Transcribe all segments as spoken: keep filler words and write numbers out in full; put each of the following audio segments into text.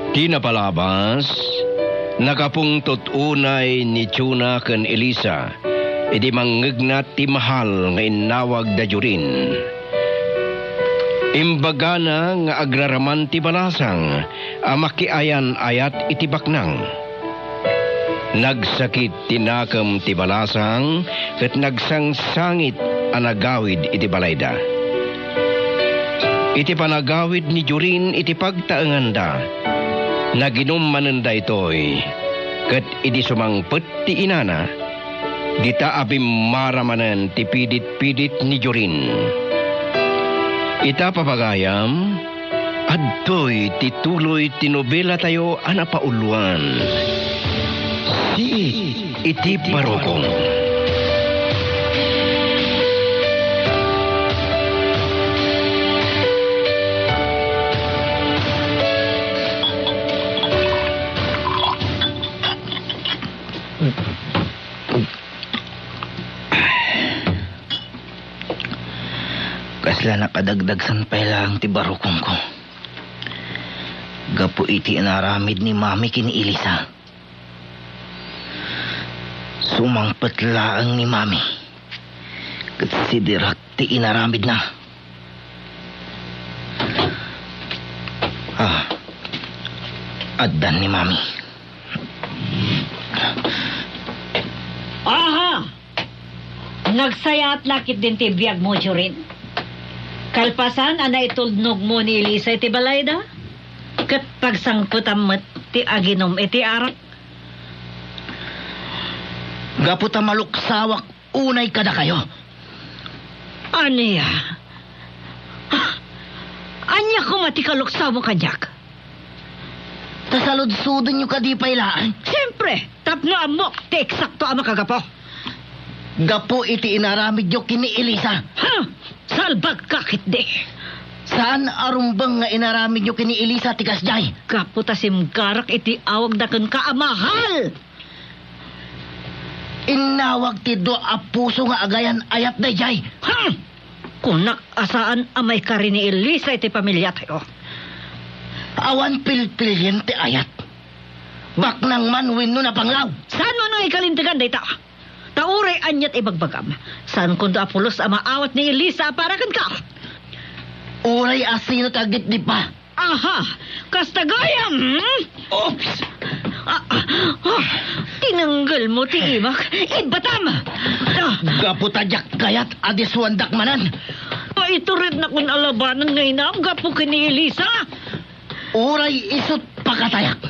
Ti napalabas, nakapungtot unay ni Chona ken Elisa idi mangngegna ti mahal nga innawag da Jorin. Imbagana nga agraraman ti balasang a makiayan-ayat iti baknang. Nagsakit ti nakem ti balasang ket nagsangsangit a nagawid iti balayda. Iti panagawid ni Jorin iti pagtaenganda, naginum manen daytoy, ket idi sumangpet ti inana, dita a bimmara manen ti pidit-pidit ni Jorin. Ita, papagayam, adtoy ti tuloy ti nobelatayo a napauluan, Siit iti Barukong. Kasla nakadagdagsan pay laeng ti barukongko gapu iti inaramid ni Mami ken ni Elisa. Sumangpet laeng ni Mami ket sidirak ti inaramidna. Ah, addan ni Mami. Aha! Nagsayaat la ketdin ti biagmo, Jorin. Kalpasan a naitulnogmo ni Elisa iti balayda, ket pagsangpetam met ti aginum iti arak. Gapu ta maluksawak unay kadakayo. Ania? Ania koma ti kaluksawmo kaniak? Ta saludsodenyo kadi pay laeng? Siempre, tapno ammok ti eksakto a makagapu. Gapu iti inaramidyo ken ni Elisa. Ha? Salbag ka ketdi. Saan a rumbeng nga inaramidyo ken ni Elisa ti kasdiay. Gapu ta simgarak iti awagda kenka a mahal. Innawag ti dua a puso nga agayan-ayat daydiay. Hmm! Kunak a saan a maikari ni Elisa iti pamiliatayo. Awan pilpilien ti ayat. Baknang man wenno napanglaw. Saanmo nga ikalintegan dayta? Ta uray aniat ibagbagam, saankonto a pulos a maawat ni Elisa a para kenka. Uray a sino ti agdipdippa. Aha! Kasta gayam, hmm? Oops! Ah, ah, ah, tinanggalmo ti imak. Ibbatam! Ah. Gapu ta diak kayat a disuandak manen. Paiturednakon a labanan nga inam gapu ken ni Elisa. Uray isut pakatayak.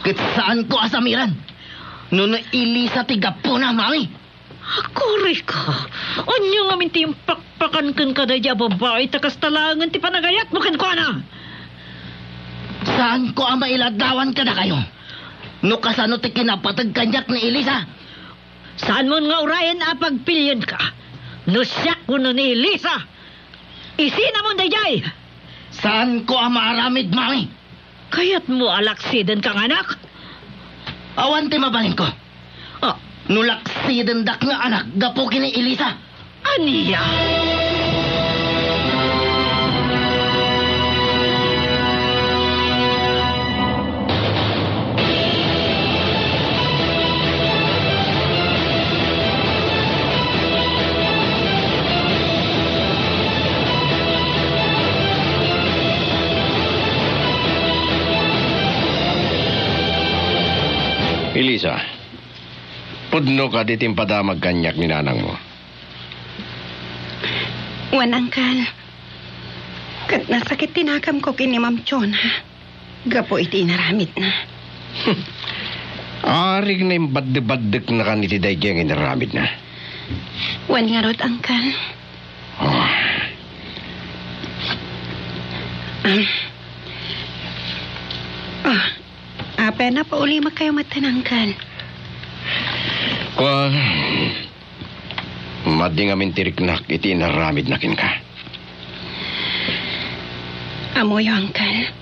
Ket saanko a samiran. No ni Elisa ti gapuna, Mami. Akurika! Ania ngamin ti impakpakan kenka daydiay a babai ta kasta laengen ti panagayatmo kenkuana? Saanko a mailadlawan kadakayo no kasano ti kinapateg kaniak ni Elisa. Saanmon nga urayen a pagpilienka no siak wenno ni Elisa. Isinamon daydiay! Saanko a maaramid, Mami. Kayatmo a laksidenka nga anak? Awan ti mabalinko. Ah. No laksidendak nga anak gapu ken ni Elisa. Ania? Elisa, pudno kadi ti impadamag kaniak ni nanangmo? Wen, Angkel. Ket nasakit ti nakamko ken ni Ma'am Chona gapu iti inaramidna. Arik na imbaddebaddeknakan iti daydiay nga inaramidna. Wen ngarud, Angkel. Ah. Um. Ah, apay, napauli met kayo met, Angkel. Kua, madi ngamin ti riknak iti inaramidna kenka. Ammoyo, Angkel.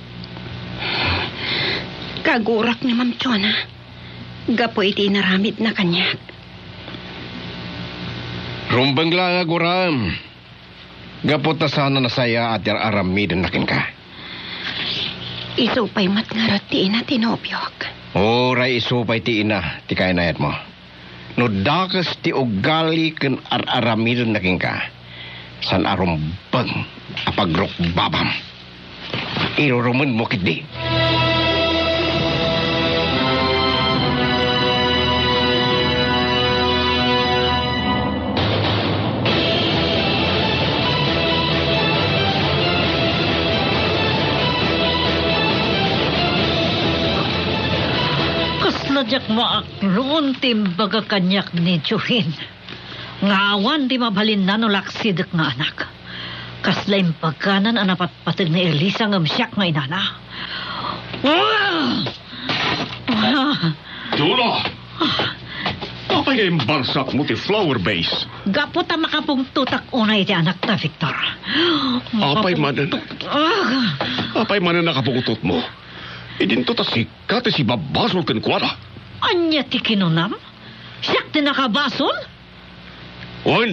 Kagurak ni Ma'am Chona gapu iti inaramidna kaniak. Rumbeng la nga aguram. Gapu ta saan a nasayaat ti ar-aramidenna kenka. Isu pay met ngarud ti ina ti nobiok. Uray isu pay ti ina ti kayan-ayatmo. No dakes ti ugali ken ar-aramidenna kenka, saan a rumbeng a pagrukbabam. Irurumenmo ketdi. Kasla diak maakloon ti imbaga kaniak ni Jorin. Nga awan ti mabalinna no laksidek nga anak. Kasla imbaganan a napatpateg ni Elisa ngem siak nga inana. Ah! Ah! Juna! Apay nga imbarsakmo ti flower vase? Gapu ta makapungtotak unay iti anakta, Victor. Apay manen? Makapungtot. Ah! Apay manen a kapungtotmo? Idinto ta sika ti sibabasol kenkuana. Ania ti kinunam? Siak ti nakabasol? Wen,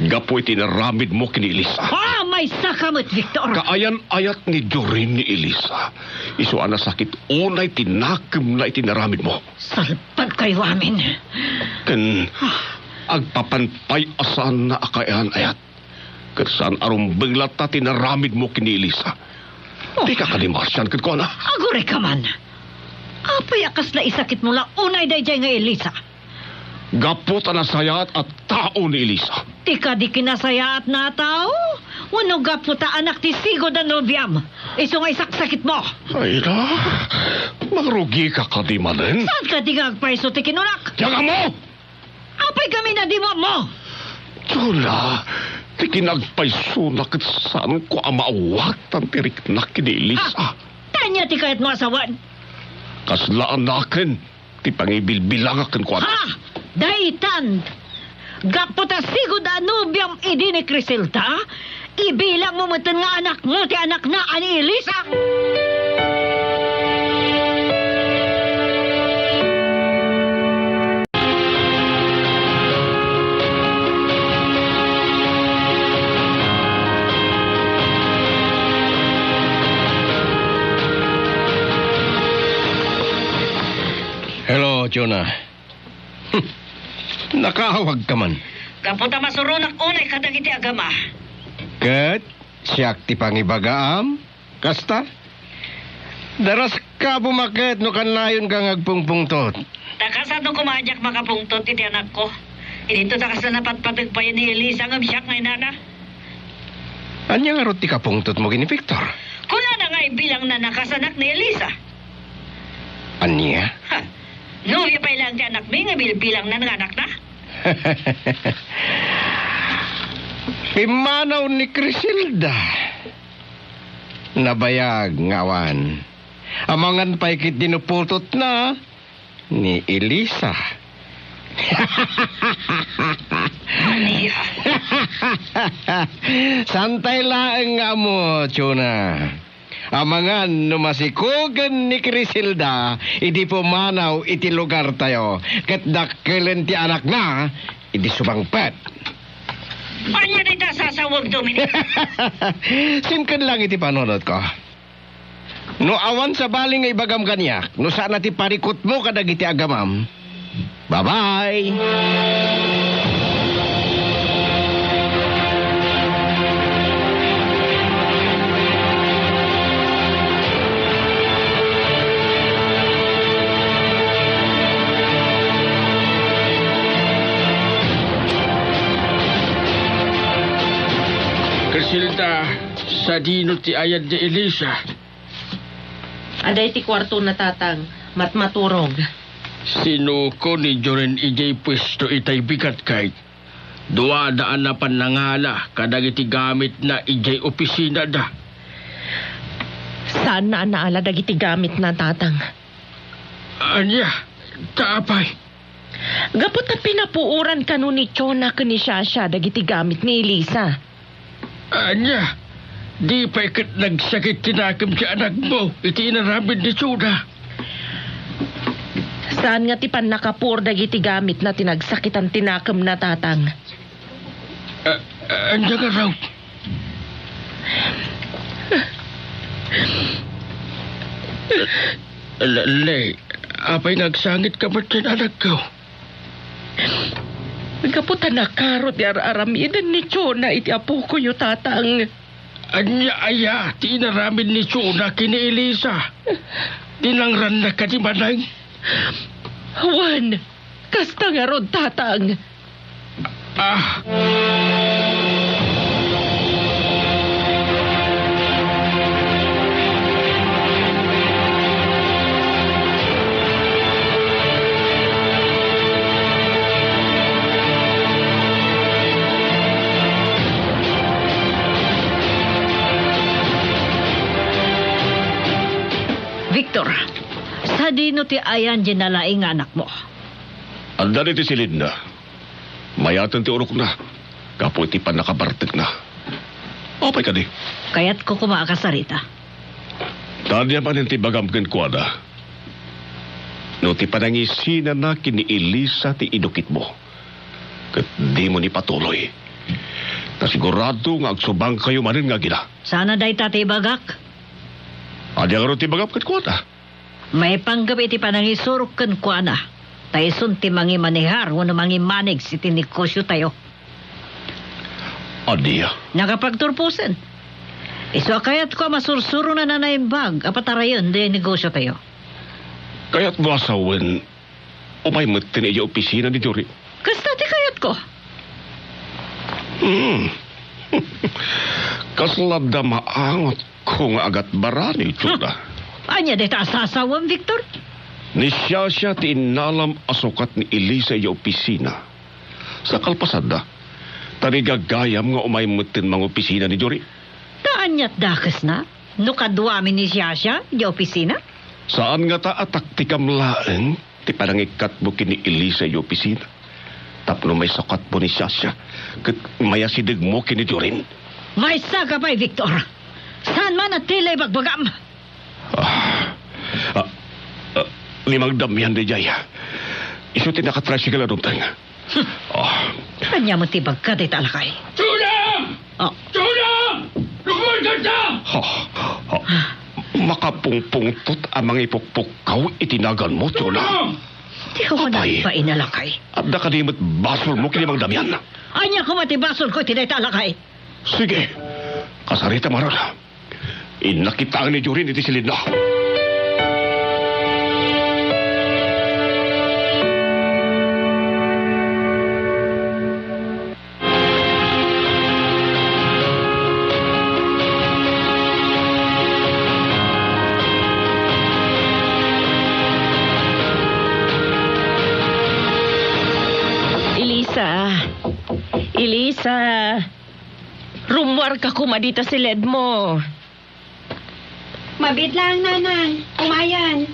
gapu iti inaramidmo ken ni Elisa. Ah, maysaka met, Victor! Kaayan-ayat ni Jorin ni Elisa. Isu a nasakit unay ti nakemna iti inaramidmo. Salbagkayo amin. Ken agpapan pay a saanna a kaayan-ayat. Ket saan a rumbeng latta ti inaramidmo ken ni Elisa. Oh. Dika kadi masian kenkuana. Agurayka man. Apay a kasla isakitmo la unay daydiay nga Elisa? Gapu ta nasayaat a tao ni Elisa. Ti kadi kinasayaatna a tao? Wenno gapu ta anak ti sigud a nobiam? Isu nga isaksakitmo. Ay na, mangrugika kadi manen? Saan kadi nga agpayso ti kinunak? Diak ammo! Apay ngamin a di mo ammo? Juna, ti kinagpaysona ket saanko a maawatan ti riknak ken ni Elisa. Ha? Ania ti kayatmo a sawen? Kasla anaken ti pangibilbilangak kenkuana. Ha! Daytan! Gapu ta sigud a nobiam idi ni Criselda, ibilangmo metten nga anakmo ti anakna a ni Elisa. Hello, Juna. Hmm. Nakaawagka man. Gapu ta masuronak unay kadagiti agama. Ket siak ti pangibagaam, kasta? Daraska bumaket no kannayonka nga agpungpungtot. Ta kasano koma a diak makapungtot iti anakko? Idinto ta kasla napatpateg pay ni Elisa ngem siak nga inana. Ania ngarud ti kapungtotmo ken ni Victor? Kunana nga ibilangna a kas anak ni Elisa. Ania? Ha, nobia pay laeng ti anakmi nga bilbilangna nga anakna? Pimmanaw ni Criselda. Nabayag nga awan. Amangan pay ketdi no putotna ni Elisa. Ania? Saantay laeng nga ammo, Juna. Amangan no masikogen ni Criselda idi pumanaw iti lugartayo, ket dakkelen ti anakna idi sumangpet. Ania dayta a sasawag, Dominic? Simken lang iti panunotko. No awan sabali nga ibagam kaniak, no saan a ti parikutmo kadagiti agamam, bye-bye! Criselda, sadino ti ayat ni Elisa? Adda iti kuartona, Tatang. Matmaturog. Sinuko ni Jorin idiay puesto itay bigat, kay duada a napan nangala kadagiti gamitna idiay opisinada. Saanna a naala dagiti gamitna, Tatang. Ania? Ta apay? Gapu ta pinapuoran kano ni Jonah ken ni Shasha dagiti gamit ni Elisa. Ania? Di pay ket nagsakit ti nakem ti anakmo iti inaramid ni Jonah? Saan nga ti pannakapuor dagiti gamitna ti nagsakitan ti nakemna, Tatang. A-, ania ngarud? Lele, apay nga agsangitka met ken anakko? Gapu ta nakaro ti ar-aramiden ni Jonah iti apokoyo, Tatang. Ania aya ti inaramid ni Jonah ken ni Elisa? Dinangranna kadi manen? Wen, kasta ngarud, Tatang. Ah! Victor, sadino ti ayan diay nalaing nga anakmo? Adda ditoy silidna. Mayaten ti urokna gapu iti pannakabartekna. Apay kadi? Kayatko koma a kasarita. Ta ania manen ti ibagam kenkuana? No ti panangisinana ken ni Elisa ti idukitmo, ket dimo ni patuloy, ta sigurado nga agsubangkayo manen nga agina. Saan a dayta ti ibagak. Ania ngarud ti ibagam kenkuana? Maipanggep iti panangisurok kenkuana, ta isun ti mangimanehar wenno mangimanage iti negosiotayo. Ania? Nakapagturposen. Isu a kayatko a masursuronan a naimbag a patarayen daydiay negosiotayo. Kayatmo a sawen, umay metten idiay opisina ni Jorin? Kasta ti kayatko. Hmm. Kasla adda maangotko nga agatbarani, Jonah. Ania dayta a sasawem, Victor? Ni Shasha ti innalam a sukat ni Elisa idiay opisina. Sa kalpasanna, tarigagayam nga umay metten mangopisina ni Jorin. Ta aniat dakesna no kaduami ni Shasha idiay opisina? Saan ngata a taktikam laeng ti panangikkatmo ken ni Elisa idiay opisina tapno maisukatmo ni Shasha ket mayasidegmo ken ni Jorin? Maysa ka pay, Victor. Saan man a tila ibagbagam? Ah, ah, ah, ni Mang Damian daydiay. Isu ti nakatricycle a dumteng. Hmm. Ah. Ania met ti ibagka dayta a lakay? Jonah! Ah. Jonah! Rukmuarka! Ha? Ha? Makapungpungtot a mangipukpukkaw iti naganmo, Jonah. Jonah! Ti awan Apay. Agbain a lakay. Adda kadi met basolmo ken ni Mang Damian? Ania koma ti basolko iti dayta a lakay? Sige. Kasarita, Maron. Innak kitaen ni Jorin iti silidna. Elisa. Elisa. Rummuarka koma dita siledmo. Mabiit laeng, Nanang. Umayen.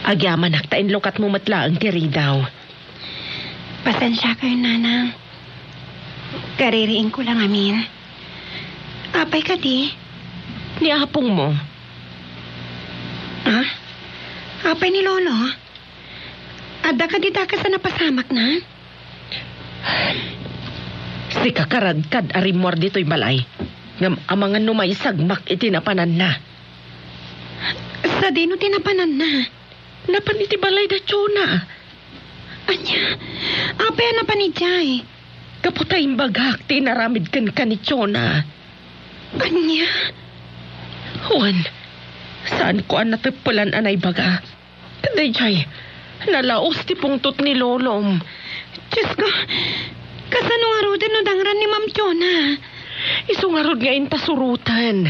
Agyamanak ta inlukatmo met laeng ti ridaw. Pasensiakayon, Nanang. Kaririingko la ngamin. Apay kadi? Ni apongmo. Ah? Apay ni Lolo? Adda kadi dakes a napasamakna? Sika karadkad a rimmuar ditoy balay. Ngem amangan no maisagmak iti napananna. Sadino ti napananna? Napan iti balay da Jonah. Ania? Apay a napan idiay? Gapu ta imbagak ti inaramid kenka ni Jonah. Ania? Wen, saanko a nateppelan a naibaga. Daydiay, nalaus ti pungtot ni Lolom. Diosko, kasano ngaruden no dangran ni Ma'am Jonah? Isu ngarud nga inta suroten.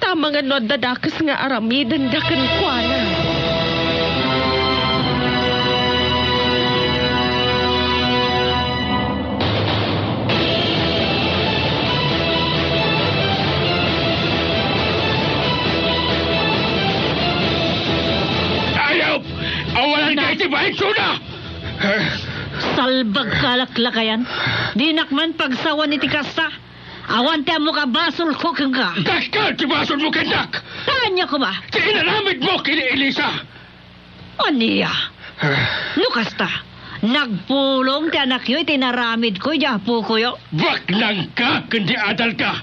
Ta amangan no adda dakes nga aramidenda kenkuana. Ayop! Awanan ka iti baitona! Salbag ka, laklakayan. Dinak man pagsawan iti kasta. Awan ti ammoka basolko kenka. Kasta ti basolmo kennak! Ania koma? Ti inaramidmo ken ni Elisa! Ania? Ah. No kasta, Nagpulong ti anakyo iti inaramidko idiay apokoyo. Baknangka ken di adalka,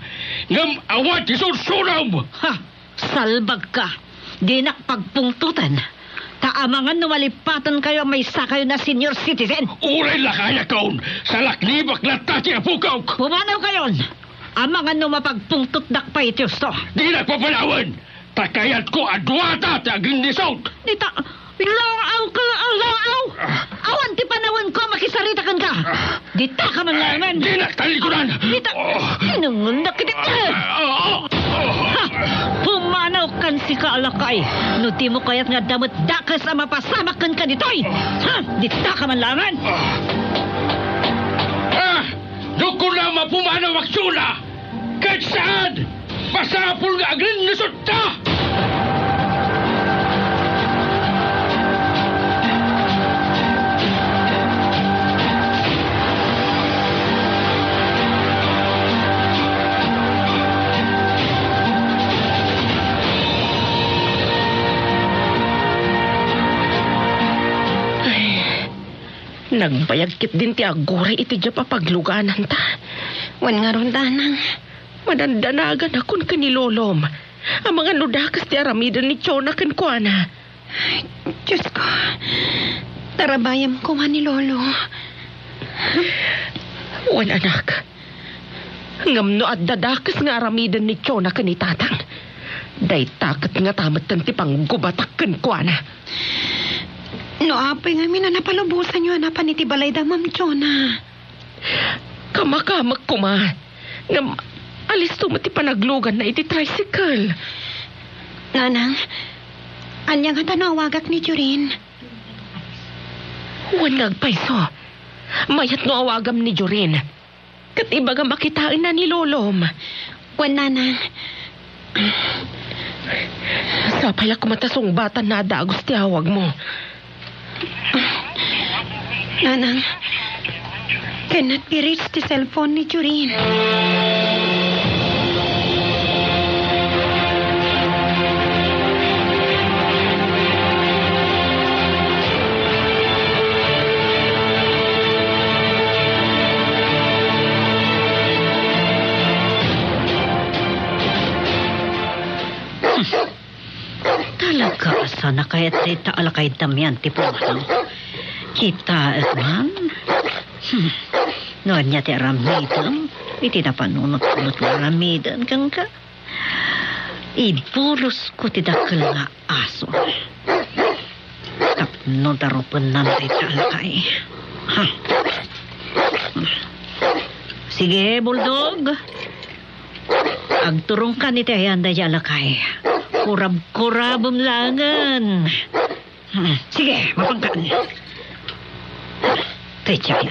ngem awan ti sursurom! Ha! Salbagka! Dinak pagpungtoten. Ta amangan no malipatankayo a maysakayon a senior citizen. Uray lakayakon, salaknibak latta ti apokok! Pumanawkayon! Amangan no mapagpungtotdak pay iti husto. Dinak papanawen! Ta kayatko a duata ti agrinnisut! Dita, laaw ka, laaw! Ah. Awan ti panawenko a makisarita kenka! Ah. Ditaka man laengen! Dinak talikudan! Dita, Oh. Tinengnendak iti Ah, ah, ah. Ha! Pumanaw kan sika a lakay! No dimo kayat nga adda met dakes a mapasamak kenka ditoy! Ha! Ditaka man laengen! Ah! No kunam a pumanaw aksyon a! Ket saan! Masapul nga agrinnisutta! Ay, nagbayag ketdin ti aguray iti diay a paglugananta. Wen ngarud, Nanang, madandanaganakon ken ni Lolom. Amangan no dakes ti aramiden ni Chona kenkuana. Ay, Diosko, tarabayem koma ni Lolo. Wen, anak. Ngem no adda dakes nga aramiden ni Chona ken ni Tatang, dayta ket ngata metten ti panggubatak kenkuana. No apay ngamin a napalubosanyo a napan iti balay da Ma'am Chona? Kamakamek koma. Ngem alisto met ti panagluganna iti tricycle. Nanang, ania ngata no awagak ni Jorin? Wen nga agpayso. Mayat no awagam ni Jorin. Ket ibagam a kitaenna ni Lolom. Wen, Nanang. Sapay a koma ta sungbatanna a dagus ti awagmo. Nanang, cannot be reached ti cellphone ni Jorin. Talaga a saan a kayat dayta a lakay Damian ti pumanaw. Kitaek man. Hmm. No ania ti aramidem iti napanunot-unot nga aramiden kenka? Ibolosko ti dakkel nga aso. Tapno darupennan dayta a lakay. Ha. Sige, Bulldog. Agturongkan iti ayan dayta a lakay. Kurab-kurabem laengen. Hmm, sige, mapankan. Dayta,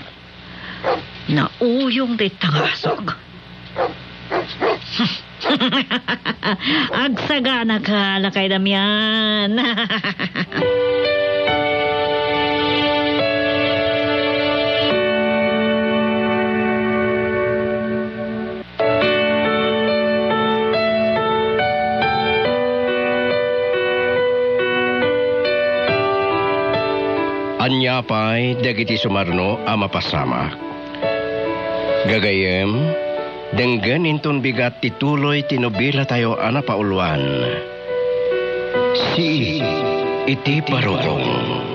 nauyong dayta nga asok. Agsaganaka, lakay Damian. Ania pay dagiti sumarno a mapasamak? Gagayyem, denggen inton bigat ti tuloy ti nobelatayo a napauluan, Sii iti Barukong.